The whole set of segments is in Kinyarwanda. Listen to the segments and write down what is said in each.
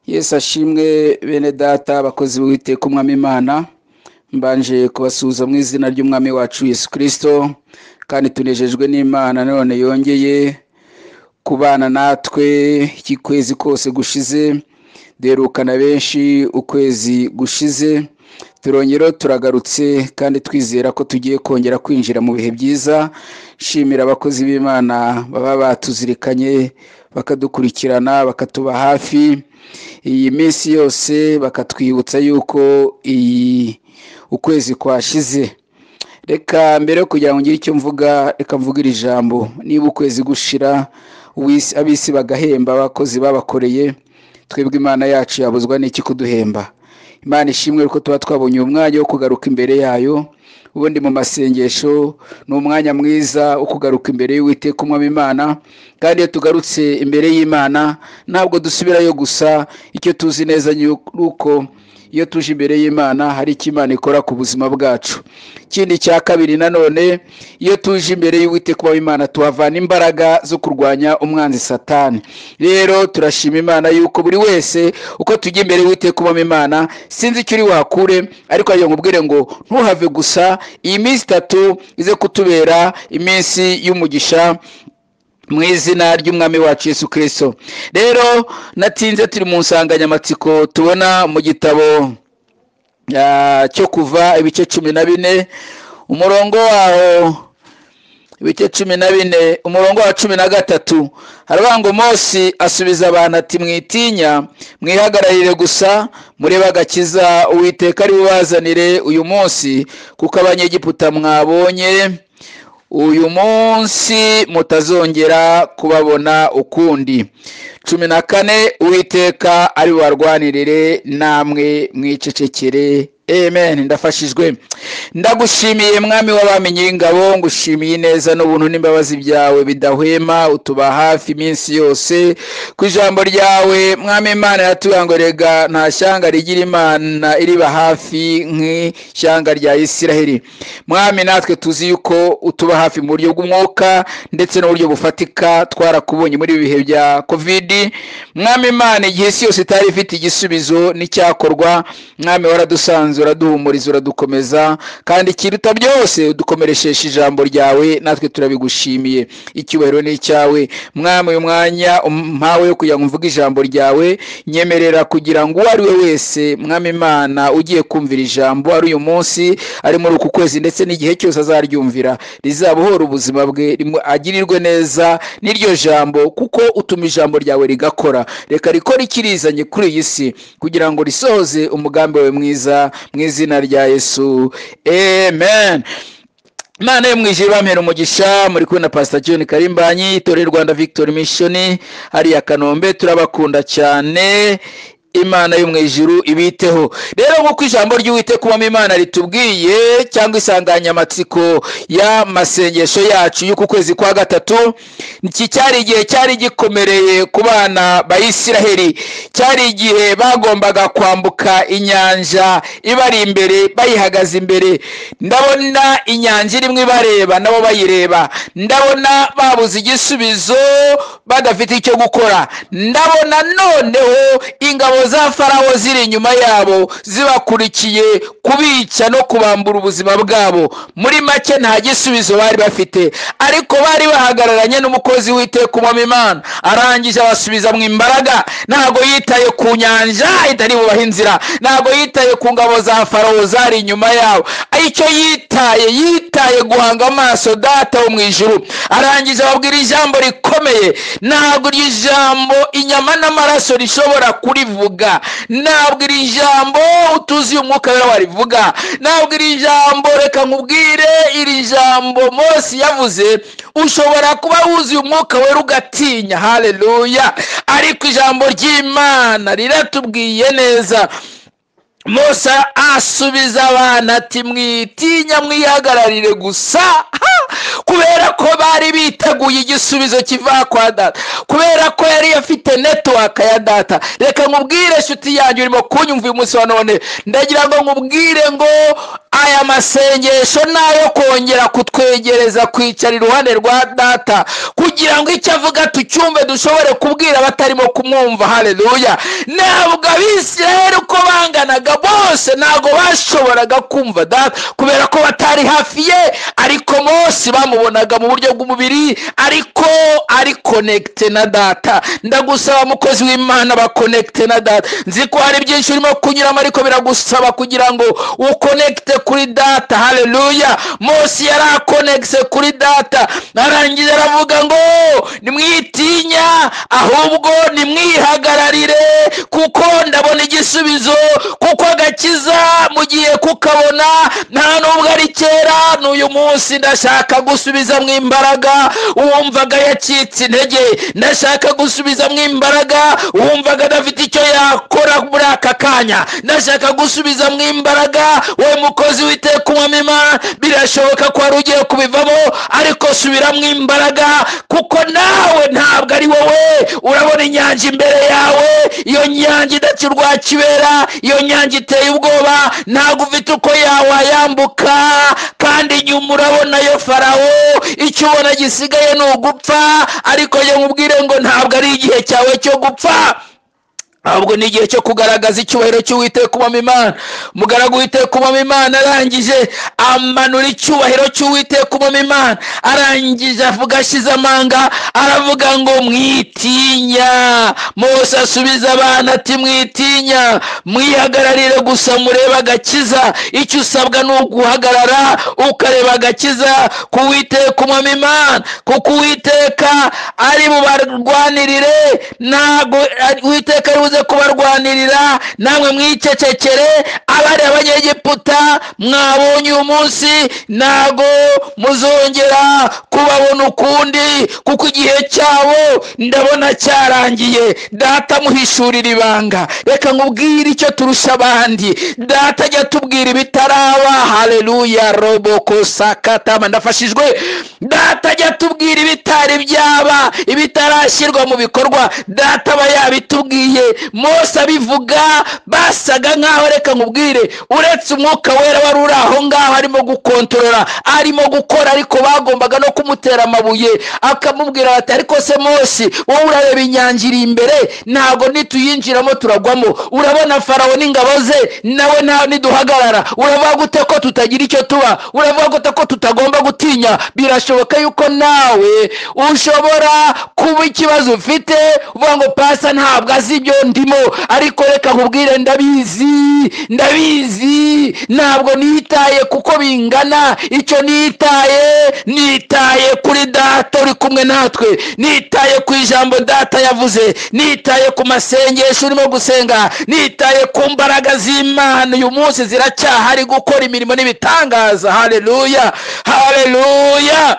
Yesu ashimwe bene data abakozi b'Uwiteka Umwami Imana, mbanje kubasuhuza mu izina ry'Umwami wacu Yesu Kristo, kandi tunejejwe n'Imana none yongeye kubana natwe iki kwezi kose gushize, duherukana benshi ukwezi gushize, turongera turagarutse kandi twizera ko tugiye kongera kwinjira mu bihe byiza. Shimira abakozi b'Imana baba batuzirikanye, bakadukurikirana, bakatuba hafi iyi minsi yose, bakatwibutsa yuko iyi ukwezi kwashize. Reka mbere yo kugira ngo ngire icyo mvuga, reka mvuge iri jambo: niba ukwezi gushira ab'isi bagahemba abakozi babakoreye, twebwe Imana yacu yabuzwa n'iki kuduhemba? Imana ishimwe ko tuba twabonye uyu mwanya wo kugaruka imbere yayo. Ubundi mu masengesho ni umwanya mwiza wo kugaruka imbere y'Uwiteka Umwami Imana, kandi iyo tugarutse imbere y'Imana ntabwo dusubirayo gusa. Icyo tuzi neza ni uko iyo tuje imbere y'Imana hari icyo Imana ikora ku buzima bwacu. Ikindi cya kabiri nanone, iyo tuje imbere y'Uwiteka Umwami Imana tuhavana imbaraga zo kurwanya umwanzi Satani. Rero turashima Imana yuko buri wese uko tujya imbere y'Uwiteka Umwami Imana, sinzi icyo uri wakure, ariko ayo nkubwire ngo ntuhave gusa, iyi minsi itatu ize kutubera iminsi y'umugisha mu izina ry'Umwami wacu Yesu Kristo. Rero natinze, turi mu nsanganyamatsiko tubona mu gitabo cyo Kuva ibice 14, umurongo waho, ibice 14 umurongo wa 13, haravuga ngo Mose asubiza abantu ati: mwitinya, mwihagararire gusa, murebe agakiza Uwiteka ari bubazanire uyu munsi, kuko Abanyegiputa mwabonye uyu munsi mutazongera kubabona ukundi. 14, Uwiteka ari bubarwanirire, namwe mwicecekere. Amen. Ndafashijwe. Ndagushimiye Mwami w'abami Nyiringabo, ngushimiye ineza n'ubuntu n'imbabazi byawe bidahwema, utuba hafi iminsi yose. Ku ijambo ryawe Mwami Imana yatubwiye ngo rega nta shyanga rigira Imana iriba hafi nk'ishyanga rya Isiraheli. Mwami, natwe tuzi yuko utuba hafi mu buryo bw'umwuka ndetse n'uburyo bufatika, twarakubonye muri ibi bihe bya Covid. Mwami Imana, igihe isi yose itari ifite igisubizo n'icyakorwa, Mwami waradusanze, uraduhumuriza, uradukomeza, kandi ikiruta byose udukomeresheje ijambo ryawe, natwe turabigushimiye. Icyubahiro ni icyawe Mwami. Uyu mwanya mpawe kugira ngo mvuge ijambo ryawe, nyemerera kugira ngo uwo ari we wese Mwami Imana ugiye kumvira ijambo, ari uyu munsi, ari muri uku kwezi, ndetse n'igihe cyose azaryumvira, rizabohora ubuzima bwe, agirirwe neza n'iryo jambo, kuko utuma ijambo ryawe rigakora. Reka rikore ikirizanye kuri iyi si kugira ngo risohoze umugambi wawe mwiza, mu izina rya Yesu, amen. Imana yo mu ijuru bampera umugisha. Muri kumwe na Pastor John Karimbanyi, Itorero Rwanda Victory Mission hariya Kanombe. Turabakunda cyane, Imana yo mu ijuru ibiteho. Rero nk'uko ijambo ry'Uwiteka Umwami Imana ritubwiye, cyangwa insanganyamatsiko y'amasengesho yacu y'uku kwezi kwa gatatu, iki cyari igihe cyari gikomereye ku bana ba Isiraheli. Cyari igihe bagombaga kwambuka inyanja ibari imbere, bayihagaze imbere. Ndabona inyanja irimo ibareba, nabo bayireba. Ndabona babuze igisubizo, badafite icyo gukora. Ndabona noneho ingabo za Farawo ziri inyuma yabo, zibakurikiye kubica no kubambura ubuzima bwabo. Muri make nta gisubizo bari bafite, ariko bari bahagararanye n'umukozi w'Uwiteka Umwami Imana. Arangije abasubiza mu imbaraga. Ntabwo yitaye ku nyanja itari bubahe inzira, ntabwo yitaye ku ngabo za Farawo zari inyuma yabo. Icyo yitaye, yitaye guhanga amaso Data wo mu ijuru. Arangije ababwira ijambo rikomeye. Ntabwo iryo jambo inyama n'amaraso rishobora kurivuga, ntabwo iri jambo utuzi umwuka wera warivuga, ntabwo iri jambo, reka nkubwire, iri jambo Mose yavuze, ushobora kuba wuzuye umwuka wera ugatinya. Haleluya! Ariko ijambo ry'Imana riratubwiye neza Mose asubiza abana ati mwitinya, mwihagararire gusa, kubera ko bari biteguye igisubizo kiva kwa data, kubera ko yari afite network ya data. Reka nkubwire nshuti yanjye urimo kunyumva uyu munsi wa none, ndagira ngo nkubwire ngo aya masengesho nayo kongera kutwegereza kwicara iruhande rwa data, kugira ngo icyo avuga tucyumve, dushobore kubwira abatarimo kumwumva. Haleluya! Ntabwo Abisirayeli uko banganaga bose ntabwo bashoboraga kumva data, kubera ko batari hafi ye, ariko Mose bamubonaga mu buryo bw'umubiri, ariko ari connecté na data. Ndagusaba mukozi w'Imana, ba connecté na data. Nzi ko hari byinshi urimo kunyuramo, ariko biragusaba kugira ngo uconnecte kuri data. Haleluya! Mose yari aconnecté kuri data, arangiza aravuga ngo nimwitinya, ahubwo nimwihagararire, kuko ndabona igisubizo, kuko agakiza mugiye kukabona, nta nubwo ari kera, n'uyu munsi. Ndashaka gusubiza mu imbaraga uwumvaga yacitse intege, ndashaka gusubiza mu imbaraga uwumvaga adafite icyo yakora muri aka kanya, ndashaka gusubiza mu imbaraga wowe mukozi w'Uwiteka Umwami Imana. Birashoboka ko wari ugiye kubivamo, ariko subira mu imbaraga, kuko nawe ntabwo ari wowe. Urabona inyanja imbere yawe, iyo nyanja idacurwa kibera, iyo nyanja iteye ubwoba, ntabwo ufite uko yawayambuka, kandi inyuma urabona yo Farawo, icyo ubona gisigaye ni ugupfa. Ariko yo nkubwire ngo ntabwo ari igihe cyawe cyo gupfa, ahubwo ni igihe cyo kugaragaza icyubahiro cy'Uwiteka Umwami Imana. Umugaragu w'Uwiteka Umwami Imana arangije amanura icyubahiro cy'Uwiteka Umwami Imana, arangije avuga ashize amanga, aravuga ngo mwitinya. Mose asubiza abana ati mwitinya, mwihagararire gusa murebe agakiza. Icyo usabwa ni uguhagarara ukareba agakiza ku Uwiteka Umwami Imana, kuko Uwiteka ari bubarwanirire. Ntabwo Uwiteka ari buze kubarwanirira, namwe mwicecekere. Abari Abanyegiputa mwabonye uyu munsi, ntago muzongera kubabona ukundi, kuko igihe cyabo ndabona cyarangiye. Data muhishurira ibanga. Reka nkubwire icyo turusha abandi: data ajya atubwira ibitaraba. Haleluya! Roboko sakatama, ndafashijwe. Data ajya atubwira ibitari byaba, ibitarashyirwa mu bikorwa, data aba yabitubwiye. Mose abivuga basaga nkaho, reka nkubwire, uretse Umwuka Wera wari uri aho ngaho arimo gukontorora, arimo gukora, ariko bagombaga no kumutera amabuye. Akamubwira bati ariko se Mose, wowe urareba inyanja iri imbere, ntabwo nituyinjiramo turagwamo, urabona Farawo n'ingabo ze, nawe nta niduhagarara, uravuga gute ko tutagira icyo tuba? Uravuga gute ko tutagomba gutinya? Birashoboka yuko nawe ushobora kuba ikibazo ufite uvuga ngo pastor ntabwo azi ibyo ndimo, ariko reka nkubwire, ndabizi, ndabizi. Ntabwo nitaye kuko bingana, icyo nitaye, nitaye kuri data uri kumwe natwe, nitaye ku ijambo data yavuze, nitaye ku masengesho urimo gusenga, nitaye ku mbaraga z'Imana uyu munsi ziracyahari gukora imirimo n'ibitangaza. Haleluya, haleluya!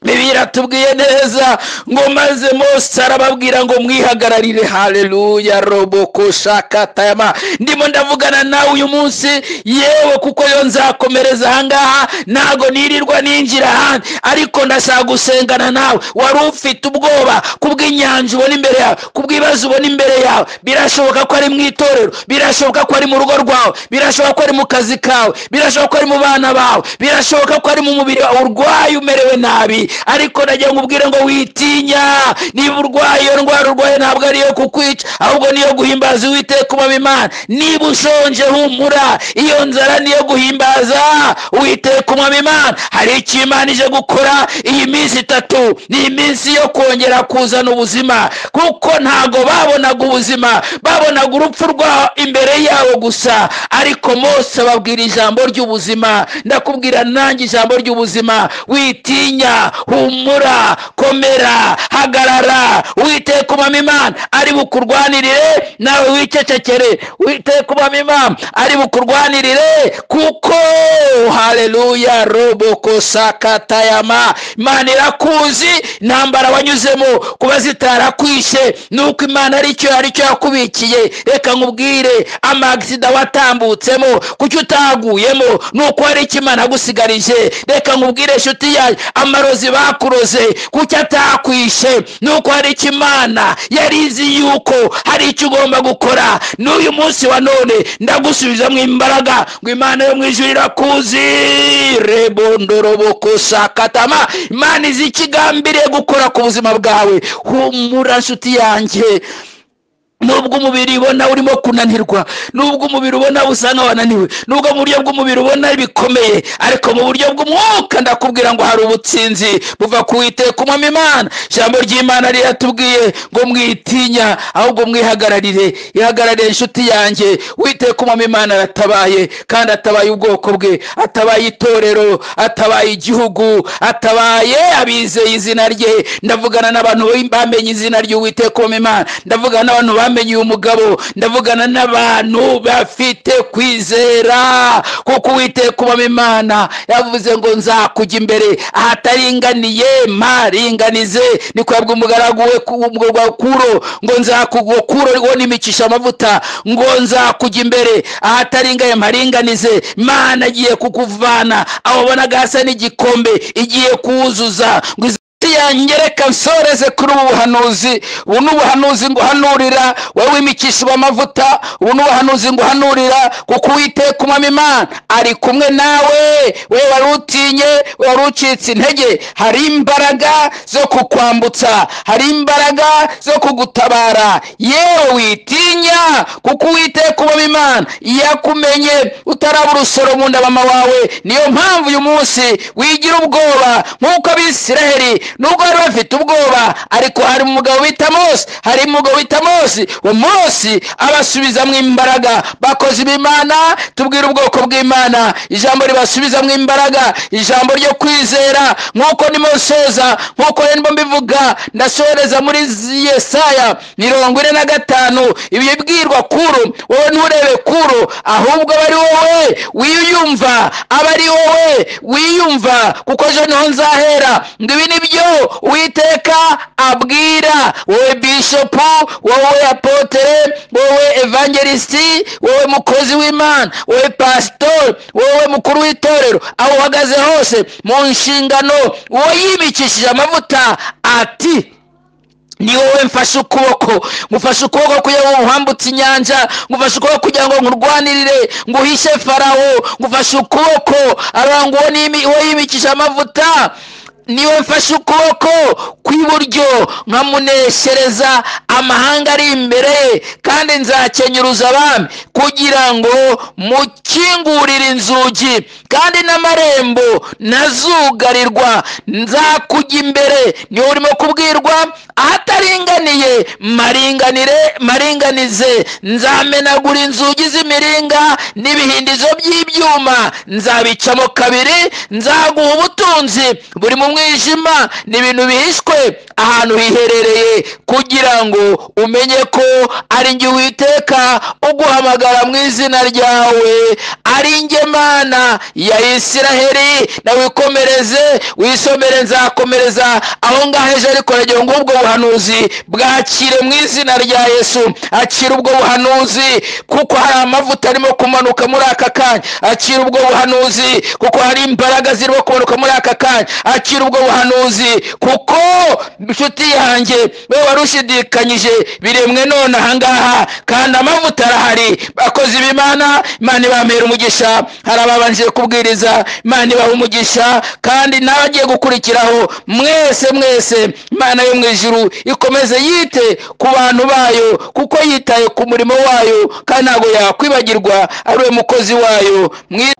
Bibiliya iratubwiye neza ngo maze Mose arababwira ngo mwihagararire. Haleluya! Roboko shakatayama, ndimo ndavugana nawe uyu munsi, yewe kuko yo nzakomereza ahangaha, ntago nirirwa ninjira ahandi, ariko ndashaka gusengana nawe wari ufite ubwoba kubw'inyanja ubona imbere yawe, kubw'ibibazo ubona imbere yawe. Birashoboka ko ari mu itorero, birashoboka ko ari mu rugo rwawe, birashoboka ko ari mu kazi kawe, birashoboka ko ari mu bana bawe, birashoboka ko ari mu mubiri wawe urwaye, umerewe nabi, ariko nagira ngo ubwire ngo witinya. Niba urwaye, iyo ndwara urwaye ntabwo ari iyo kukwica, ahubwo niyo guhimbaza Uwiteka Umwami Imana. Niba ushonje, humura, iyo nzara niyo guhimbaza Uwiteka Umwami Imana. Hari icyo Imana ije gukora. Iyi minsi 3 ni iminsi yo kongera kuzana ubuzima, kuko ntabwo babonaga ubuzima, babonaga urupfu rwa imbere yabo gusa, ariko Mose ababwira ijambo ry'ubuzima. Ndakubwira nanjye ijambo ry'ubuzima, witinya. Humura, komera, hagarara. Uwiteka Umwami Imana ari bukurwanirire, nawe wicecekere. Uwiteka Umwami Imana ari bukurwanirire, kuko haleluya roboko sakatayama. Imana irakuzi, intambara wanyuzemo kuba zitarakwishe nuko Imana aricyo yakubikiye. Reka nkubwire, amagisida watambutsemo kuki utaguyemo nuko hari icyo Imana yagusigarije. Reka nkubwire inshuti yanjye, amarozi bakuroze kuki atakwishe nuko hari icyo Imana yarizi yuko hari icyo ugomba gukora. N'uyu munsi wa none ndagusubizamo imbaraga ngo Imana yo mu ijuru irakuzi. Rebondoroboko sakatama. Imana izi ikigambiriye gukora ku buzima bwawe. Humura nshuti yanjye, nubwo umubiri ubona urimo kunanirwa, nubwo umubiri ubona usa nkaho wananiwe, nubwo mu buryo bw'umubiri ubona bikomeye, ariko mu buryo bw'umwuka ndakubwira ngo hari ubutsinzi buva ku Uwiteka Umwami Imana. Ijambo ry'Imana riratubwiye ngo mwitinya, ahubwo mwihagararire. Ihagararire inshuti yanjye. Uwiteka Umwami Imana aratabaye, kandi atabaye ubwoko bwe, atabaye itorero, atabaye igihugu, atabaye abizeye izina rye. Ndavugana n'abantu bamenye izina ry'Uwiteka Umwami Imana, ndavugana n'abantu bamenye uyu mugabo, ndavugana n'abantu bafite kwizera, kuko Uwiteka Umwami Imana yavuze ngo nzakujya imbere ahataringaniye maringanize. Niko yabwiye umugaragu we Kuro, ngo nzakugokuro wo nimikisha amavuta, ngo nzakujya imbere ahataringaniye maringanize. Imana agiye kukuvana aho ubonaga hasa n'igikombe, igiye kuzuza. Ngo yangereka nsoreze kuri ubu buhanuzi. Ubu ni ubuhanuzi nguhanurira wowe wimikishijwe amavuta. Ubu ni ubuhanuzi nguhanurira kuko Uwiteka Umwami Imana ari kumwe nawe. We wari utinye, we wari ucitse intege, hari imbaraga zo kukwambutsa, hari imbaraga zo kugutabara. Yewe witinya, kuko Uwiteka Umwami Imana yakumenye utaraba urusoro mu nda mama wawe. Niyo mpamvu uyu munsi wigira ubwoba nk'uko Abisiraheli nubwo bari bafite ubwoba, ariko hari umugabo bita Mose, hari umugabo bita Mose. Uwo Mose abasubizamo imbaraga. Bakozi b'Imana, tubwire ubwoko bw'Imana ijambo ribasubizamo imbaraga, ijambo ryo kwizera. Nk'uko ndimo nsoza, nk'uko ndimo mbivuga, ndasoreza muri Yesaya 45. Ibibwirwa Kuro, wowe nturebe Kuro, ahubwo aba ari wowe wiyumva, aba ari wowe wiyumva, kuko ejo niho nzahera. Ngo ibi ni byo Uwiteka abwira wowe bishopu, wowe apotere, wowe evangelisti, wowe mukozi w'Imana, wowe pastor, wowe mukuru w'itorero, aho uhagaze hose mu nshingano, uwo yimikishije amavuta ati ni wowe mfashe ukuboko, ngufashe ukuboko kugira ngo nkwambutse inyanja, ngufashe ukuboko kugira ngo nkurwanirire, nguhishe Farawo, ngufashe ukuboko. Arangwa uwo yimikishije amavuta, niwe mfashe ukuboko kw'iburyo nkamuneshereza amahanga ari imbere, kandi nzakenyuruza abami kugira ngo mukingurire inzugi, kandi n'amarembo nazugarirwa. Nzakujya imbere. Niwe urimo kubwirwa, ahataringaniye maringanire, maringanize. Nzamenagura inzugi z'imiringa n'ibihindizo by'ibyuma, nzabicamo kabiri. Nzaguha ubutunzi buri mu mwijima n'ibintu bihishwe ahantu hiherereye, kugira ngo umenye ko ari njye Uwiteka uguhamagara mu izina ryawe, ari njye Mana ya Isiraheli. Nawe wikomereze, wisomere, nzakomereza aho ngaho ejo. Ariko nagira ngo ubwo buhanuzi bwakire mu izina rya Yesu. Akira ubwo buhanuzi kuko hari amavuta arimo kumanuka muri aka kanya. Akira ubwo buhanuzi kuko hari imbaraga zirimo kumanuka muri aka kanya. Akira ubwo buhanuzi kuko inshuti yanjye we wari ushidikanyije biremwe none ahangaha, kandi amavuta arahari. Bakozi b'Imana, Imana ibamera umugisha. Hari ababanje kubwiriza, Imana ibaha umugisha, kandi n'abagiye gukurikiraho mwese mwese, Imana yo mu ijuru ikomeze yite ku bantu bayo, kuko yitaye ku murimo wayo, kandi ntabwo yakwibagirwa ari we mukozi wayo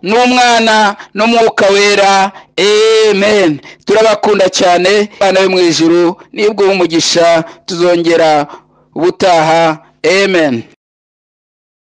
n'Umwana n'Umwuka Wera. Amen. Turabakunda cyane. Imana yo mu ijuru nibwo umugisha, tuzongera ubutaha. Amen.